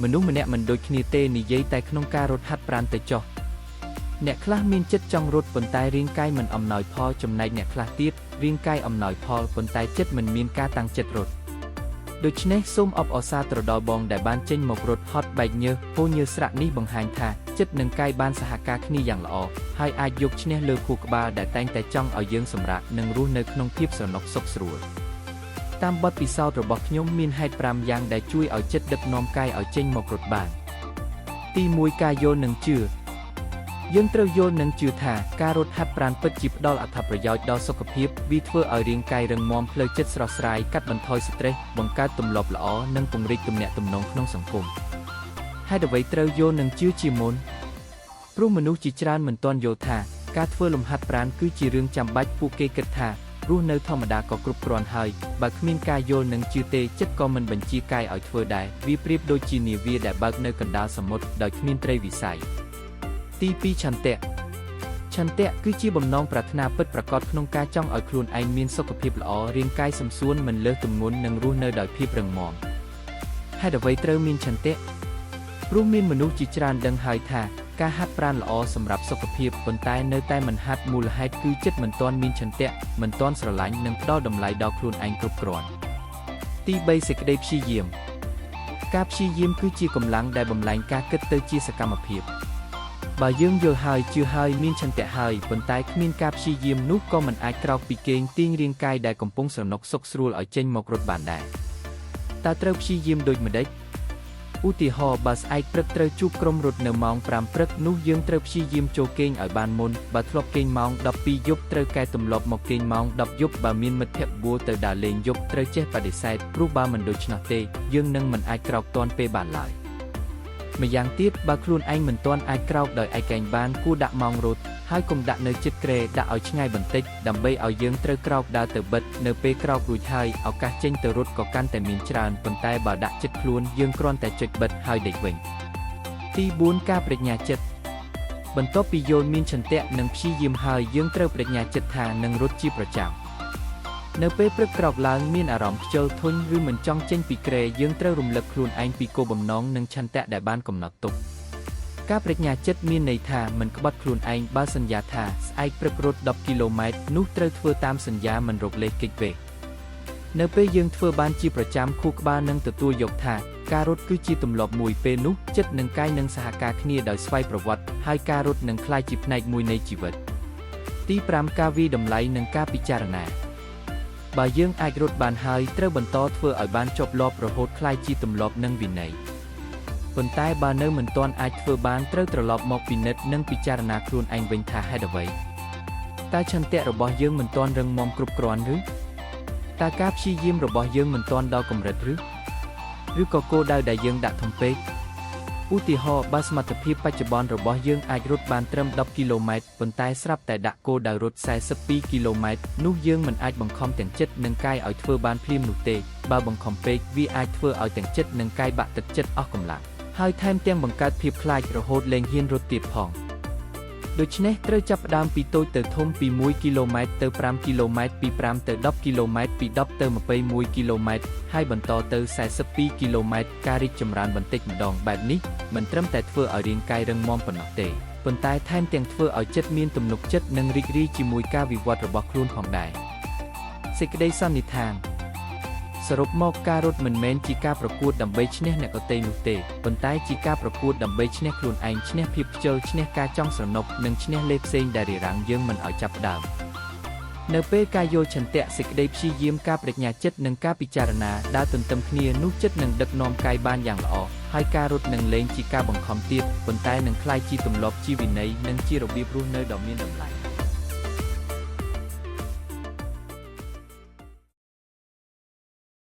មនុស្សម្នាក់មិនដូចគ្នាទេនិយាយតែក្នុងការរត់ហាត់ប្រាណទៅចុះអ្នកខ្លះមានចិត្តចង់រត់ប៉ុន្តែរាងកាយមិនអំណោយផលចំណែកអ្នកខ្លះទៀតរាងកាយអំណោយផលប៉ុន្តែចិត្តមិនមានការតាំងចិត្តរត់ដូច្នេះសូមអបអរសាទរដល់បងដែលបានចេញមករត់ហត់បែកញើសហូរញើសស្រាក់នេះបង្ហាញថាចិត្តនិងកាយបានសហការគ្នាយ៉ាងល្អហើយអាចយកឈ្នះលើខួរក្បាលដែលតែងតែចង់ឲ្យយើងសម្រាកនិងរស់នៅក្នុងភាពស្រណុកសុខស្រួលតាមបទពិសោធន៍របស់ខ្ញុំមានហេតុ5យ៉ាងដែលជួយឲ្យចិត្តដឹកនាំកាយឲ្យចេញមករត់បានទី1ការយល់និងជឿយើងត្រូវយល់និងជឿថាការរត់ហាត់ប្រាណពិតជាផ្ដល់អត្ថប្រយោជន៍ដល់សុខភាពវាធ្វើឲ្យរាងកាយរឹងមាំផ្លូវចិត្តស្រស់ស្រាយកាត់បន្ថយស្ត្រេសបង្កើតទម្លាប់ល្អនិងពង្រីកទំនាក់ទំនងក្នុងសង្គមហេតុអ្វីត្រូវយល់និងជឿជាមុនព្រោះមនុស្សជាច្រើនមិនទាន់យល់ថាការធ្វើលំហាត់ប្រាណគឺជារឿងចាំបាច់ពួកគេគិតថារស់នៅធម្មតាក៏គ្រប់គ្រាន់ហើយបើគ្មានការយល់និងជឿទេចិត្តក៏មិនបញ្ជាកាយឲ្យធ្វើដែរវាប្រៀបដូចជានាវាដែលបើកនៅកណ្ដាលសមុទ្រដោយគ្មានត្រីវិស័យទី2ឆន្ទៈឆន្ទៈគឺជាបំណងប្រាថ្នាពិតប្រាកដក្នុងការចង់ឲ្យខ្លួនឯងមានសុខភាពល្អរាងកាយសមសួនមិនលើសទម្ងន់និងរស់នៅដោយភាពរឹងមាំហេតុអ្វីត្រូវមានឆន្ទៈព្រោះមានមនុស្សជាច្រើនដឹងហើយថាការហាត់ប្រាណល្អសម្រាប់សុខភាពប៉ុន្តែនៅតែមិនហាត់មូលហេតុគឺចិត្តមិនទាន់មានឆន្ទៈមិនទាន់ស្រឡាញ់និងផ្ដល់តម្លៃដល់ខ្លួនឯងគ្រប់គ្រាន់ទី3សេចក្តីព្យាយាមការព្យាយាមគឺជាកម្លាំងដែលបំលែងការគិតទៅជាសកម្មភាពបើយើងយល់ហើយជឿហើយមានឆន្ទៈហើយប៉ុន្តែគ្មានការព្យាយាមនោះក៏មិនអាចក្រោកពីគេងទាញរាងកាយដែលកំពុងស្រណុកសុខស្រួលឲ្យចេញមករត់បានដែរតើត្រូវព្យាយាមដូចម្តេចឧទាហរណ៍បើស្អែកព្រឹកត្រូវជួបក្រុមរត់នៅម៉ោង5ព្រឹកនោះយើងត្រូវព្យាយាមចូលគេងឲ្យបានមុនបើធ្លាប់គេងម៉ោង12យប់ត្រូវកែទម្លាប់មកគេងម៉ោង10យប់បើមានមិត្តភក្តិបួលទៅដើរលេងយប់ត្រូវចេះបដិសេធព្រោះបើមិនដូច្នោះទេយើងនឹងមិនអាចក្រោកទាន់ពេលបានឡើយម្យ៉ាងទៀតបើខ្លួនឯងមិនទាន់អាចក្រោកដោយឯកឯងបានគួរដាក់ម៉ោងរត់ហើយកុំដាក់នៅជិតគ្រែដាក់ឲ្យឆ្ងាយបន្តិចដើម្បីឲ្យយើងត្រូវក្រោកដើរទៅបិទនៅពេលក្រោករួចហើយឱកាសចេញទៅរត់ក៏កាន់តែមានច្រើនប៉ុន្តែបើដាក់ជិតខ្លួនយើងគ្រាន់តែចុចបិទហើយដេកវិញទី4ការប្តេជ្ញាចិត្តបន្ទាប់ពីយល់មានឆន្ទៈនិងព្យាយាមហើយយើងត្រូវប្តេជ្ញាចិត្តថានឹងរត់ជាប្រចាំនៅពេលព្រឹកក្រោកឡើងមានអារម្មណ៍ខ្ជិលធុញឬមិនចង់ចេញពីគ្រែយើងត្រូវរំលឹកខ្លួនឯងពីគោលបំណងនិងឆន្ទៈដែលបានកំណត់ទុកការប្តេជ្ញាចិត្តមានន័យថាមិនក្បត់ខ្លួនឯងបើសន្យាថាស្អែកព្រឹករត់10គីឡូម៉ែត្រនោះត្រូវធ្វើតាមសន្យាមិនរកលេសគេចវេះនៅពេលយើងធ្វើបានជាប្រចាំខួរក្បាលនឹងទទួលយកថាការរត់គឺជាទម្លាប់មួយពេលនោះចិត្តនិងកាយនឹងសហការគ្នាដោយស្វ័យប្រវត្តិហើយការរត់នឹងក្លាយជាផ្នែកមួយនៃជីវិតទី5ការវាយតម្លៃនិងការពិចារណាបើយើងអាចរត់បានហើយត្រូវបន្តធ្វើឲ្យបានជាប់លាប់រហូតក្លាយជាទម្លាប់និងវិន័យប៉ុន្តែបើនៅមិនទាន់អាចធ្វើបានត្រូវត្រឡប់មកពិនិត្យនិងពិចារណាខ្លួនឯងវិញថាហេតុអ្វីតើឆន្ទៈរបស់យើងមិនទាន់រឹងមាំគ្រប់គ្រាន់ឬតើការព្យាយាមរបស់យើងមិនទាន់ដល់កម្រិតឬឬក៏គោលដៅដែលយើងដាក់ធំពេកឧទាហរណ៍បើសមត្ថភាពបច្ចុប្បន្នរបស់យើងអាចរត់បានត្រឹម10គីឡូម៉ែត្រប៉ុន្តែស្រាប់តែដាក់គោលដៅរត់42គីឡូម៉ែត្រនោះយើងមិនអាចបង្ខំទាំងចិត្តនិងកាយឲ្យធ្វើបានភ្លាមនោះទេបើបង្ខំពេកវាអាចធ្វើឲ្យទាំងចិត្តនិងកាយបាក់ទឹកចិត្តអស់កម្លាំងហើយថែមទាំងបង្កើតភាពខ្លាចរហូតលែងហ៊ានរត់ទៀតផងដូច្នេះត្រូវចាប់ផ្ដើមពីតូចទៅធំពី1គីឡូម៉ែត្រទៅ5គីឡូម៉ែត្រពី5ទៅ10គីឡូម៉ែត្រពី10ទៅ21គីឡូម៉ែត្រហើយបន្តទៅ42គីឡូម៉ែត្រការរីកចម្រើនបន្តិចម្ដងបែបនេះមិនត្រឹមតែធ្វើឲ្យរាងកាយរឹងមាំប៉ុណ្ណោះទេប៉ុន្តែថែមទាំងធ្វើឲ្យចិត្តមានទំនុកចិត្តនិងរីករាយជាមួយការវិវត្តរបស់ខ្លួនផងដែរសេចក្តីសន្និដ្ឋានសរុបមកការរត់មិនមែនជាការប្រកួតដើម្បីឈ្នះអ្នកដទៃនោះទេប៉ុន្តែជាការប្រកួតដើម្បីឈ្នះខ្លួនឯងឈ្នះភាពខ្ជិលឈ្នះការចង់ស្រណុកនិងឈ្នះលេសផ្សេងដែលរារាំងយើងមិនឲ្យចាប់ផ្ដើមនៅពេលការយល់ឆន្ទៈសេចក្តីព្យាយាមការប្តេជ្ញាចិត្តនិងការពិចារណាដើរទន្ទឹមគ្នានោះចិត្តនឹងដឹកនាំកាយបានយ៉ាងល្អហើយការរត់នឹងលែងជាការបង្ខំទៀតប៉ុន្តែនឹងក្លាយជាទម្លាប់ជាវិន័យនិងជារបៀបរស់នៅដ៏មានតម្លៃ។